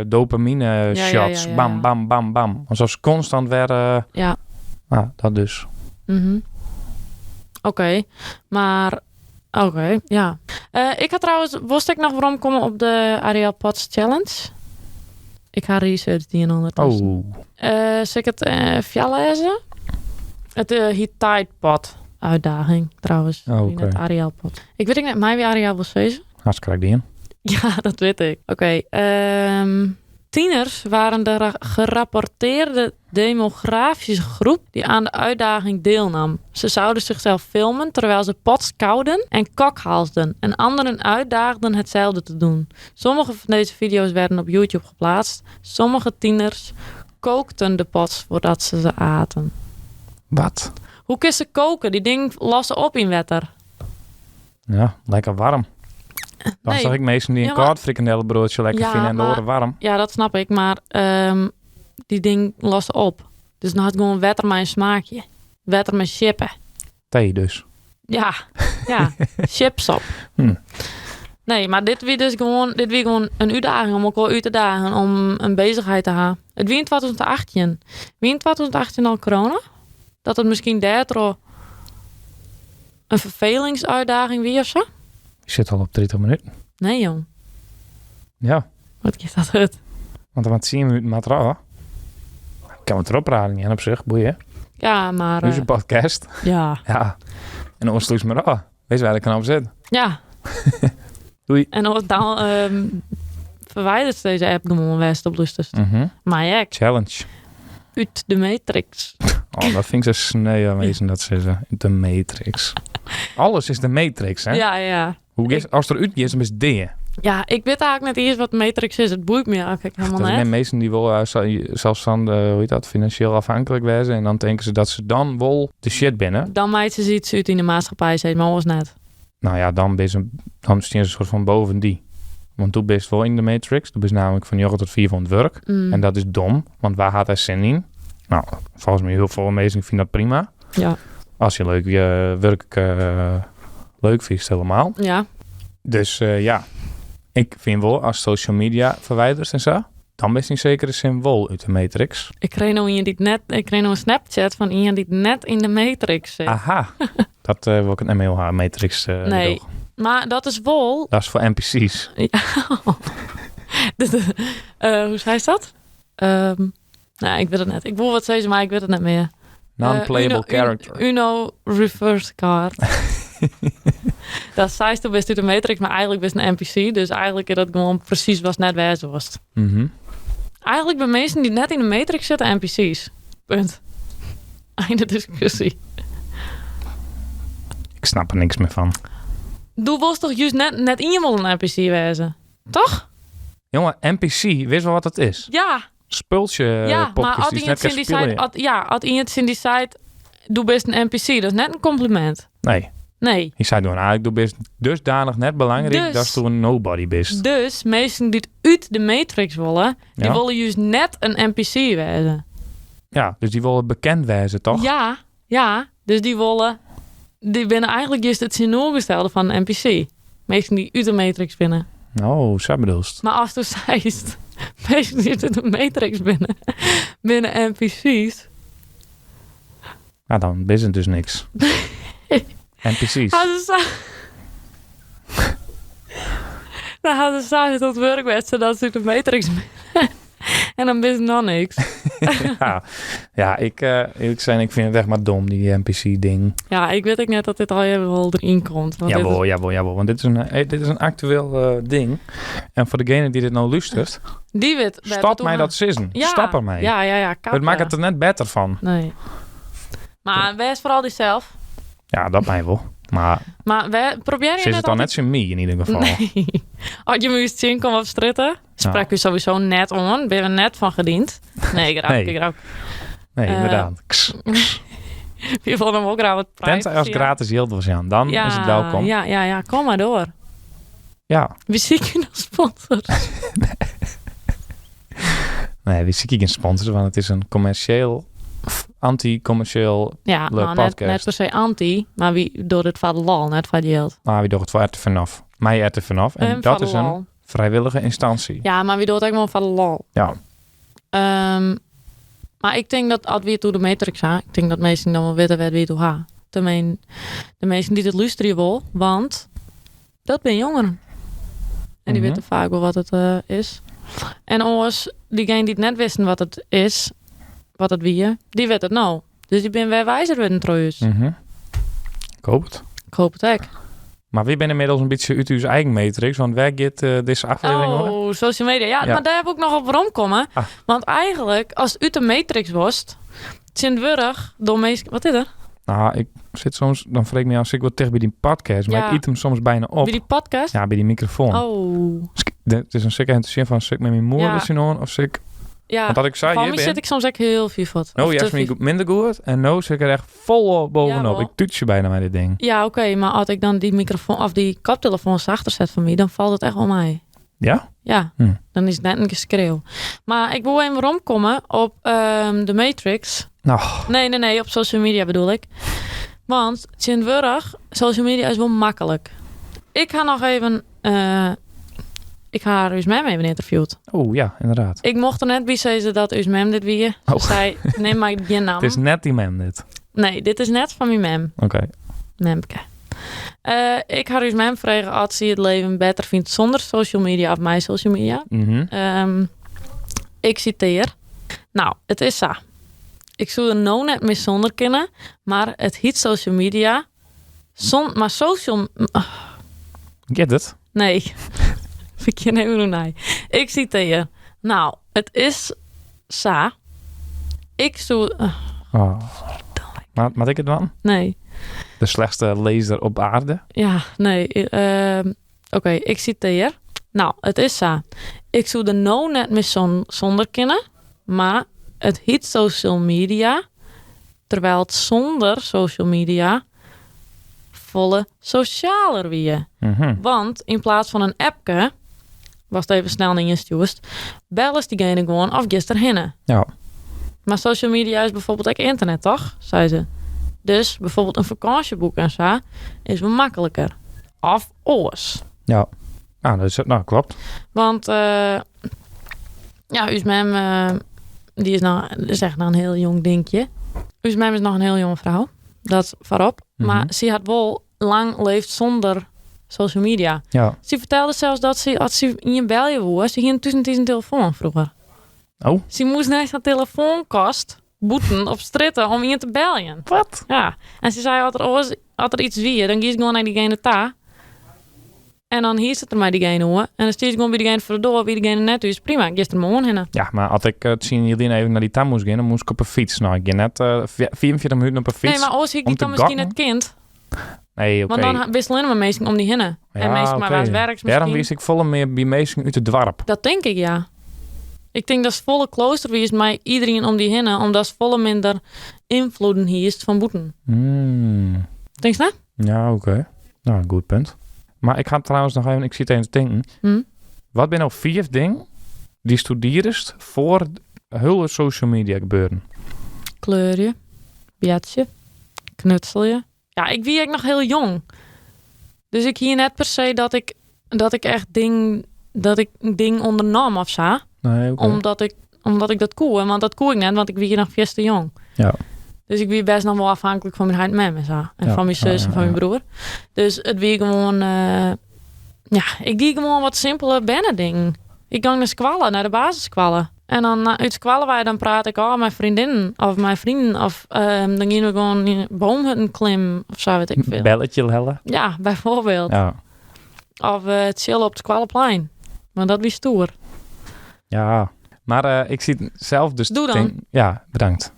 dopamine shots. Bam, bam, bam, bam. Alsof ze constant werden. Nou, dat dus. Oké, maar... Oké, ja. Ik had trouwens... Wist ik nog waarom komen op de Ariel Potts Challenge? Ik ga research die en ondertussen. Zal ik het via lezen? Het heet Tide Pod uitdaging trouwens. Niet het Ariel Pod. Ik weet niet, mij wie Ariel wil zeggen. Hartstikke die in. Ja, dat weet ik. Oké. Tieners waren de gerapporteerde demografische groep die aan de uitdaging deelnam. Ze zouden zichzelf filmen terwijl ze pots kauwden en kokhalsden en anderen uitdaagden hetzelfde te doen. Sommige van deze video's werden op YouTube geplaatst. Sommige tieners kookten de pots voordat ze ze aten. Wat? Hoe kun ze koken? Die ding lossen op in wetter. Ja, lekker warm. Dan Nee. zag ik mensen die een Ja, maar- koud frikandellenbroodje lekker Ja, vinden en de maar- oren warm. Ja, dat snap ik, maar die ding lost op. Dus dan had ik gewoon wetter mijn smaakje. Wetter met chippen. Thee dus. Ja, ja. Chips op. Nee, maar dit wie dus gewoon, dit wie gewoon een uitdaging om elkaar uit te dagen, om een bezigheid te hebben. Het wie in 2018. Wie in 2018 al corona? Dat het misschien daardoor een vervelingsuitdaging wie of zo? Ik zit al op 30 minuten. Nee, jong. Ja, Wat is dat het? want dan maar 10 minuten maar trouw. Ik kan het erop raden, niet op zich, boeien. Ja, maar... Nu is een podcast. ja. Ja. En dan sluit maar af. Weet je waar de knop zit? Ja. Doei. En dan verwijdert ze deze app gewoon West op Lusters. Maar ja, Challenge. uit de Matrix. Oh, dat vind ik zo sneu aanwezig dat ze zeggen. De Matrix. Alles is de Matrix, hè? Ja, ja. Hoe is, als er uit is, dan is het dingen. Ja, ik weet eigenlijk net eerst wat Matrix is. Het boeit me eigenlijk helemaal Dat zijn net. mensen die wel zelfs van de, hoe heet dat, financieel afhankelijk zijn. En dan denken ze dat ze dan wel de shit binnen. Dan maakt ze iets uit in de maatschappij, zeg maar was net. Nou ja, dan ben ze, dan staan ze een soort van boven die. Want toen ben je wel in de Matrix. Toen ben je namelijk van 9 tot 4 van het werk. En dat is dom, want waar gaat hij zin in? Nou, volgens mij heel veel mensen vinden dat prima. Ja. Als je leuk je werk leuk vindt, helemaal. Ja. Dus ja, ik vind wel als social media verwijders en zo, dan ben je in zekere zin wel uit de Matrix. Ik kreeg nou iemand die net, ik kreeg nou een Snapchat van iemand die net in de Matrix zit. Aha, dat wil ik een MLH Matrix. Nee. Doen. Maar dat is wel. Dat is voor NPC's. Ja. Hoe zei ze dat? Nou, ik weet het net. Ik wil wat zeggen, maar ik weet het net meer. Non-playable character. Uno reverse card. Dat zei ze best uit de Matrix, maar eigenlijk best een NPC. Dus eigenlijk is dat gewoon precies wat net wijze was. Eigenlijk bij mensen die net in de Matrix zitten, NPC's. Punt. Einde discussie. Ik snap er niks meer van. Doe was toch juist net iemand een NPC wezen? Toch? Jongen, NPC, wist wel wat dat is? Ja. Spultje, Ja, maar popjes als die iemand net in die kan site, spelen. ja, als iemand in die site, doe best een NPC. Dat is net een compliment. Nee. Nee. Ik zei doen, eigenlijk doe best dusdanig net belangrijk Dus- dat je een nobody bent. Dus mensen die het uit de Matrix willen, die Ja. willen juist net een NPC wezen. Ja, dus die willen bekend wezen, toch? Ja, ja. Dus die willen, die binnen eigenlijk juist het tegenovergestelde van een NPC. Mensen die uit de Matrix binnen. Oh, zo bedoelst. Maar als du zeist, mensen die uit de Matrix binnen, binnen NPC's. Nou, dan is het dus niks. NPC's. Hadden ze... Dan hadden ze samen tot werk zodat ze uit de Matrix En dan is het nog niks. Ja, ja, ik, eerlijk zijn, ik vind het echt maar dom, die NPC-ding. Ja, ik weet ook net dat dit al wel erin komt. Want dit is- Jawel, jawel, jawel. Want dit is een actueel ding. En voor degene die dit nou luistert, Die weet... stop mij dat sissen. Ja, Stap ermee. Ja, ja, ja. Het maakt het er net beter van. Nee. Maar wees vooral die zelf. Ja, dat mij wel. Maar Maar wij probeer je ze is het al net altijd... zo me in ieder geval. Nee. Als je me eens zien komt op stritten, sprak u sowieso net om. Ben je er net van gediend? Nee, ik raak, Nee. ik raak. Nee, inderdaad. Kss. Je vond hem ook raar wat Tenzij als privacy, ja. gratis geld was, Jan. Dan Ja, is het welkom. Ja, ja, ja. Kom maar door. Ja. Wie zie ik je nog sponsor? Nee, wie zie ik een sponsor? Want het is een commercieel, anti-commercieel. Ja, Leuk nou, net, podcast. net per se anti, maar wie door het vader lal, net van geld. Maar wie doet het voor RT vanaf? Mij RT vanaf. En dat is een lal. vrijwillige instantie. Ja, maar wie doet het ook wel van de lal. Ja. Maar ik denk dat als we toe de Matrix gaan, ik denk dat mensen dan wel weten wie het toe gaan. De mensen die het luisteren wil, want dat ben jongeren. En die weten vaak wel wat het is. En oors, diegenen die het net wisten wat het is, wat het wie, die weet het nou. Dus die ben weer wijzer met een trouwens. Ik hoop het. Ik hoop het ook. Maar wy binne ynmiddels in bytsje út ús eigen matrix, want wêr giet eh, dizze aflevering oer? Oh, social media. Ja, Ja. maar daar heb ik nog op weromkomme. Ah. Want eigenlijk, als het uit de Matrix was, tsjintwurdich door meest. Wat is er? Nou, ik sit soms, dan freeg ik my ôf, sit ik wol ticht by dy podcast, mar Ja. ik yt him soms byna op. By dy podcast? Ja, by dy mikrofoan. Oh. Dus ik- Het is in sikke te sjen fan, sit ik mei myn moer Ja. der tsjinoan of sit ik... Ja. Want dat ik sei, Van hjir my bin, sit ik soms ek hiel fier fuort. no Of te juist my fier. minder goed en no sit ik der echt vol bovenop. Jawel. Ik toetsje byna mei dit ding. Ja, oké, maar as ik dan dy mikrofoan of dy koptelefoan sachter set fan my, dan falt it echt wol mei. Ja? Ja, dan is it net in geskreau. Mar ik wol even weromkomme op de Matrix. Nou, Nee, nee, nee, op social media bedoel ik. Want tsjintwurdich, social media is wol maklik. Ik ha noch even, ik ha ús mem even ynterviewd. Oh ja, ynderdaad. Ik mocht der net by sizze dat ús mem dit wie. Se Oh. sei, nim mar gjin namme. It is net dyn mem dit. Nee, dit is net fan myn mem. Oké. Memke. Ik ha ús mem frege oft sy it leven better fynt sûnder social media of mei social media. Ik sitearje. Nou, it is sa. Ik soe der no net mear sûnder kinne, mar it hyt social media. Son, mar social... Giet it? Nee. Ik kin even oernij. Ik sitearje. Nou, it is sa. Ik soe... Oh. Mar, moat ik it dwaan? Nee. De slechtste lezer op aarde. Ja, nee. Oké, ik sitearje. Nou, it is sa. Ik soe der no net mear sûnder kinne, mar it hyt social media, terwyl it sûnder social media folle sosjaler wie. Want yn pleats fan in appke, watst even snel nei ien stjoerst, bellest dygene gewoan of giest derhinne. Mar social media is byfoarbyld ek ynternet, toch? Sei se. Dus byfoarbyld in fakânsjeboek en sa is wol makliker. Of oars. Ja. Nou, dat is, nou, kloppet. Want ja, ús mem, dy is nou, is echt noch in hiel jong dinkje. Us mem is noch in hiel jonge frou. Dat foarop. Mar sy hat wol lang leefd sûnder social media. Sy fertelde sels dat sy, as sy ien belje woe, sy hiene thús net iens in telefoan froeger. Sy moast nei sa'n telefoankast bûten op strjitte om ien te beljen. Wat? Ja. En sy sei, as der oars, as der yts wie, dan giest gewoan nei dygene ta. En dan hiest it der mei dygene oer. En dan stiest gewoan by dygene foar de doar, wie dygene net thús. Prima, giest der moarn hinne. Ja, mar as ik tsien jier lyn even nei dy ta moast gean, dan moast ik op 'e fyts. Nou, ik gean net 45 minuten op 'e fyts Nee, mar oars hie ik om dy te dan miskien gokken. net kind. Nee, oké. Want dan bist allinne mar minsken om dy hinne. En Ja, minsken mei oké. wa't werkst Dêrom miskien. wiest ek folle mear by minsken út it doarp. Dat tink ik, ja. Ik tink datst folle closer wiest mei iderien om dy hinne, omdatst folle minder ynfloeden hiest fan bûten. Tinkst net? Ja, oké. Nou, goed punt. Mar ik ha trouwens noch even, ik siet even te tinken. Wat binne no 5 dingen dy'tsto diest foar hiele social media gebeuren? Kleurje, boartsje, knutselje. Ja, ik wie ek noch hiel jong. Dus ik hie net per se dat ik, dat ik echt ding, dat ik in ding ûndernaam of sa. Nee, oké. Omdat ik dat koe. Want dat koe ik net, want ik wie noch fierste jong. Dus ik wie bêst noch wol afhanklik fan myn heit en mem en sa. En fan myn sus en fan myn broer. Dus it wie gewoan, ja, ik die gewoan wat simpele bernedingen. Ik gong nei skoalle, nei de basisskoalle. En dan út skoalle wei, dan prate ik ôf mei freondinnen of mei freonen. Of dan giene we gewoan yn boomhutten klimmen of sa, wit ik folle. Belletje helle. Ja, byfoarbyld. Of chillen op it skoalleplein. Want dat wie stoer. Ja, mar ik siet sels dus Doe dan. tink-, ja, bedankt.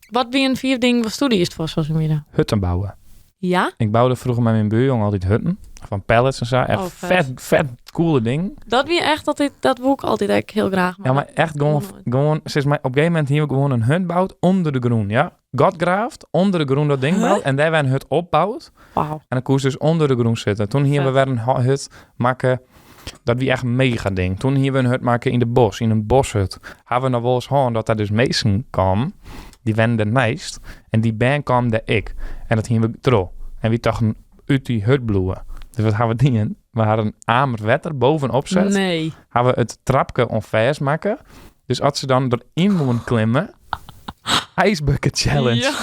Wat wiene 5 dingen watsto diest foar social media? Hutten bouwe. Ja? Ik boude froeger mei myn buorjonge altyd hutten. Fan pallets en sa. Echt Oh, vet. vet, vet coole ding. Dat wie echt altyd, dat woe ik altyd ek hiel graach. Ja, mar echt gewoan, Nooit. gewoan, sis mar, op in gegeven momint hiene we gewoan in hut boud ûnder de grûn, ja. Gat graafd, ûnder de grûn dat ding Huh? boud en dêr wer in hut opboud. Wauw. En dan koest dus ûnder de grûn sitte. Toen hiene we Vet. wer in hut makke. Dat wie echt in mega ding. Toen hiene we in hut makke yn de bosk, yn in boshut. Ha we noch wolris hân dat der dus minsken kamen, dy wennen derneist en dy bern kamen dêr ek. En dat hiene we troch. En wy tochten út dy hut bliuwe. Dus wat ha we dien? We ha in amer wetter bovenop set. Nee. Ha we it trapke oan fêstmakke. Dus as se dan deryn woene klimme, Ice Bucket Challenge. Ja,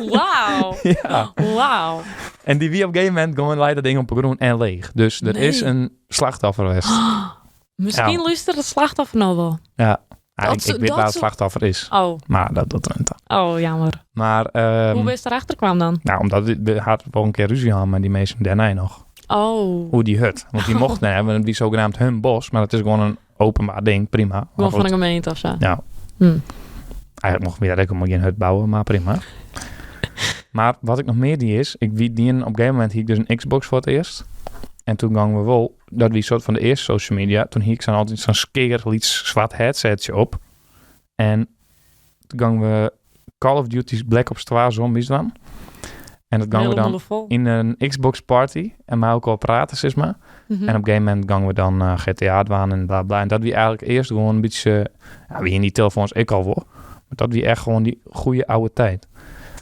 wauw. Ja. Wauw. En dy wie op in gegeven momint gewoan lei dat ding op de grûn en leech. Dus der Nee. is in slachtoffer west. Miskien Ja. lústeret it slachtoffer no wol. Ja. Ah, Dat ik, zo- ik weet dat waar het zo- slachtoffer is. Oh, Maar dat doet er niet aan. oh, jammer. Maar, ehm, Hoe wist erachter kwam dan? nou, omdat we hadden wel een keer ruzie hadden met die mensen daarna nog. Oh, Hoe die hut. Want die mochten hebben, die zogenaamd hun bos. Maar dat is gewoon een openbaar ding, prima. Maar gewoon van goed, de gemeente of zo. Ja. Eigenlijk mochten we daar ook helemaal geen hut bouwen, maar prima. maar wat ik nog meer die is, ik wie die op een gegeven moment hier ik dus een Xbox voor het eerst. En toen gingen we wel, dat wie soort van de eerste social media. Toen hier ik zo'n altijd zo'n skeer iets zwart headsetje op. En toen gingen we Call of Duty Black Ops 2 zombies dan. En dat gingen we Hele dan boel vol. in een Xbox party en maar ook al praten, zeg maar. Mhm. En op een gegeven moment gingen we dan GTA dwaan en bla bla. En dat wie eigenlijk eerst gewoon een beetje... Ja, wie in die telefoons ik al voor. Maar dat wie echt gewoon die goede oude tijd.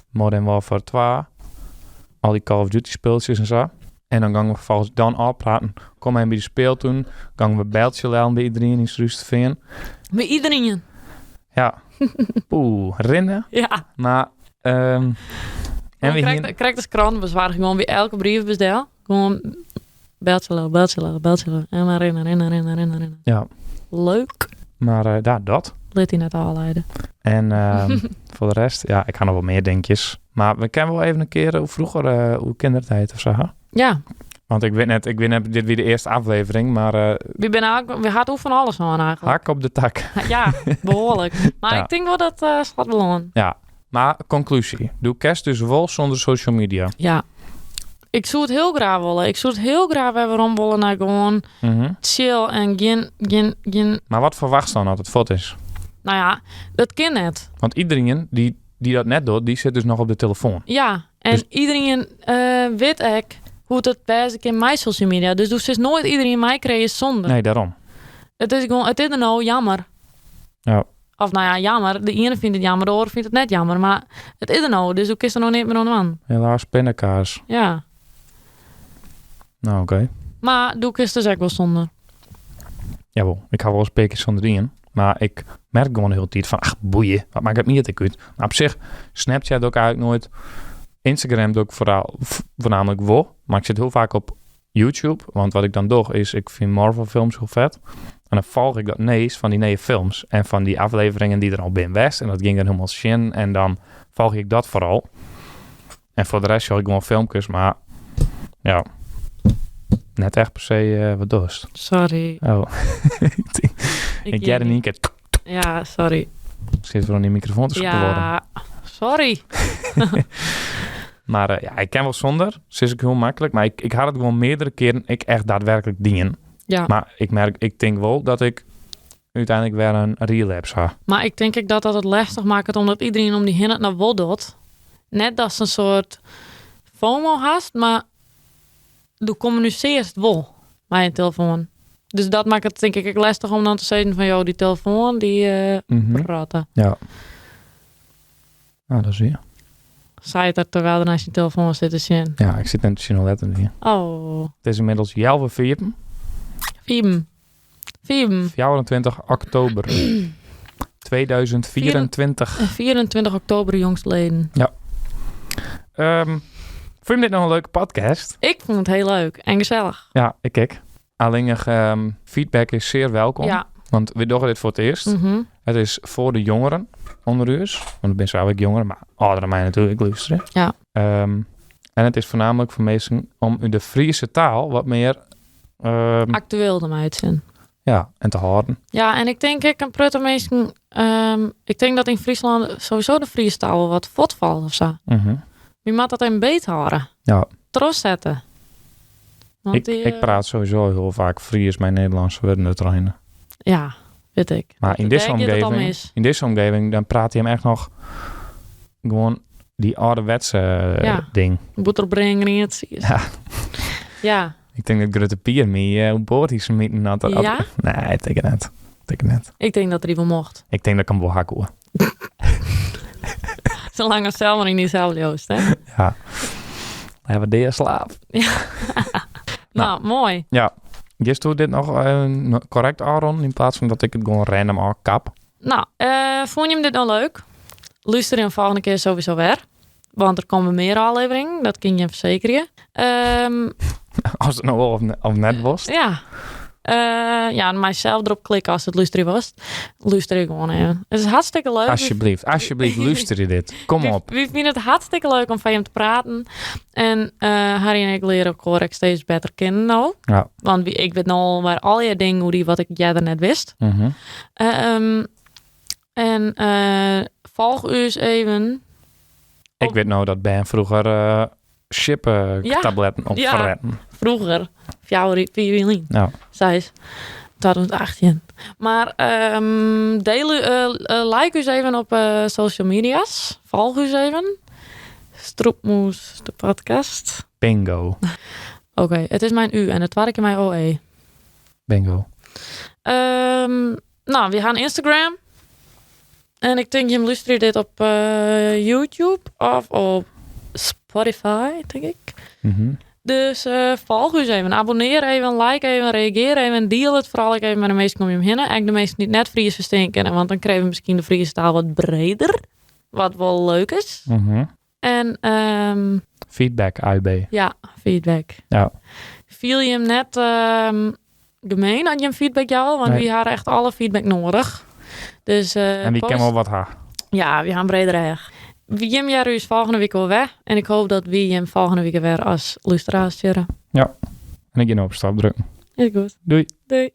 Modern Warfare 2. Al die Call of Duty speeltjes en zo. En dan gingen we vervolgens dan al praten. Kom hij bij de speel toen. Gingen we bijltje lellen bij iedereen in Struisterveen. Bij iedereen. Ja. Oeh, rennen. Ja. Maar... en we krijgt, hier... krijgt de krantenbezwaar gewoon bij elke briefbestel. Gewoon beltje, beltje, beltje. En maar rennen, rennen, rennen, rennen, rennen. Ja. Leuk. Maar daar, dat. Let hij net al leiden. En voor de rest, ja, ik ga nog wel meer denkjes. Maar we kennen wel even een keer hoe vroeger, hoe kindertijd of zo. hè? Ja, Want ik weet net, dit weer de eerste aflevering, maar we ben eigenlijk, we gaat ook van alles aan eigenlijk. hak op de tak. Ja, behoorlijk. Maar Ja. ik denk wel dat slaat wel aan. Ja, maar conclusie. Doe kerst dus wel zonder social media. Ja. Ik zou het heel graag willen. Ik zou het heel graag weer rombollen naar gewoon chill en geen, geen, geen... Maar wat verwacht je dan dat het fot is? Nou ja, dat kan net. Want iedereen die dat net doet, die zit dus nog op de telefoon. Ja, en Dus- iedereen weet ik hoe het best in mijn social media. Dus dus is nooit iedereen mij creëert zonder. Nee, daarom. Het is gewoon, het is er nou jammer. Ja. Of nou ja, jammer. De ene vindt het jammer, de ander vindt het net jammer. Maar het is er nou, dus hoe is er nog niet meer aan. Helaas pindakaas. Ja. Nou, oké. Maar doe ik is dus ook wel zonder. Jawel, ik hou wel eens peekjes zonder dingen. Maar ik merk gewoon de hele tijd van, ach boeien, wat maakt het niet uit. Maar op zich, Snapchat ook eigenlijk nooit. Instagram doe ik vooral, voornamelijk wel. Maar ik zit heel vaak op YouTube. Want wat ik dan doe is, ik vind Marvel films heel vet. En dan volg ik dat nees van die nieuwe films. En van die afleveringen die er al binnen was. En dat ging dan helemaal zin. En dan volg ik dat vooral. En voor de rest zag ik gewoon filmpjes. Maar ja, net echt per se wat dorst. Sorry. Oh, ik jij er niet een keer. Ja, sorry. Zit voor in die microfoon te worden. Ja, sorry. Maar ja, ik ken wel zonder. Ze is ook heel makkelijk. Maar ik had het gewoon meerdere keren. Ik echt daadwerkelijk dingen. Ja. Maar ik merk, ik denk wel dat ik uiteindelijk weer een relapse had. Maar ik denk ik dat dat het lastig maakt, omdat iedereen om die heen het naar wol doet. Net dat ze een soort FOMO haast, maar du communiceert wel met je telefoon. Dus dat maakt het denk ik ook lastig om dan te zeggen van, joh, die telefoon, die praten. Ja. Nou, dat zie je. Zei het er terwijl er naast je telefoon zit te zien. Ja, ik zit net te zien letten hier. Oh, Het is inmiddels Jelve 4, Fiem. Fiem. 24 oktober 2024. 24 oktober jongstleden. Vond je dit nog een leuke podcast? Ik vond het heel leuk en gezellig. Ja, ik kijk. Alleen feedback is zeer welkom. Ja. Want we doen dit voor het eerst. Mhm. Het is voor de jongeren onder u. Want ik ben zelf ook jongeren, maar ouder dan mij natuurlijk luisteren. Ja. En het is voornamelijk voor mensen om u de Friese taal wat meer Actueel dan uitzien. ja, en te houden. Ja, en ik denk ik een prutte mensen. Ik denk dat in Friesland sowieso de Friese taal wel wat vod valt of zo. Wie moet dat in beet houden? Ja. Tros zetten. Want Ik, die, ik praat sowieso heel vaak Fries mijn Nederlandse woorden er doorheen. Ja, weet ik. Maar in Daar deze gaat het al omgeving, mis. in deze omgeving, dan praat hij hem echt nog gewoon die ouderwetse Ja. ding. Boeterbrenger in het Ja. Ja. Ik denk dat Grutte Pier me hoe boord hij ze mieten had. Ja? Nee, ik denk het net. Ik denk het net. Ik denk dat er iemand mocht. Ik denk dat ik hem wel hakken hoor. Zolang als zelf maar niet zelf joost, hè? Ja. We hebben de slaap. Nou, mooi. Gist doe dit nog correct, Aaron? In plaats van dat ik het gewoon random al kap. Nou, vond je hem dit nou leuk? Luister hem volgende keer sowieso weer. Want er komen meer afleveringen, dat kun je verzekeren. Als het nou wel of, of net was. Ja. Ja, myself erop klikken als het luisteren was. Luister ik gewoon even. Het is hartstikke leuk. Alsjeblieft, alsjeblieft, luister je dit. Kom op. We vinden het hartstikke leuk om van je te praten. En Harry en ik leren elkaar ook steeds beter kennen nou. Ja. Want ik weet nou waar al je dingen hoe die wat ik jij net wist. En volg u eens even. Ik weet nou dat Ben vroeger chippen tabletten op verretten. Vroeger. 4 juli. Ja. Zij is 2018. Maar deel u, like u eens even op social media's. Volg u eens even. Stroepmoes, de podcast. Bingo. Oké, het is mijn U en het tweede keer mijn OE. Bingo. Nou, we gaan Instagram. En ik denk, je luistert dit op YouTube of op Spotify, denk ik. Dus volg u eens even, abonneer even, like even, reageer even, deel het vooral ook even met de meesten om je heen. Eigenlijk de meesten niet net Fries verstaan kennen, want dan krijgen we misschien de Friese taal wat breder. Wat wel leuk is. En Feedback, IB. Ja, feedback. Ja. Viel je hem net gemeen aan je feedback jou? Want Nee. we hadden echt alle feedback nodig. Dus en wie post kan wel wat haar? Ja, we gaan breder erg. Jim Jerry is volgende week al weg. En ik hoop dat we hem volgende week weer als luisteraar sturen. Ja, en ik ga nou op stap drukken. Is goed. Doei. Doei.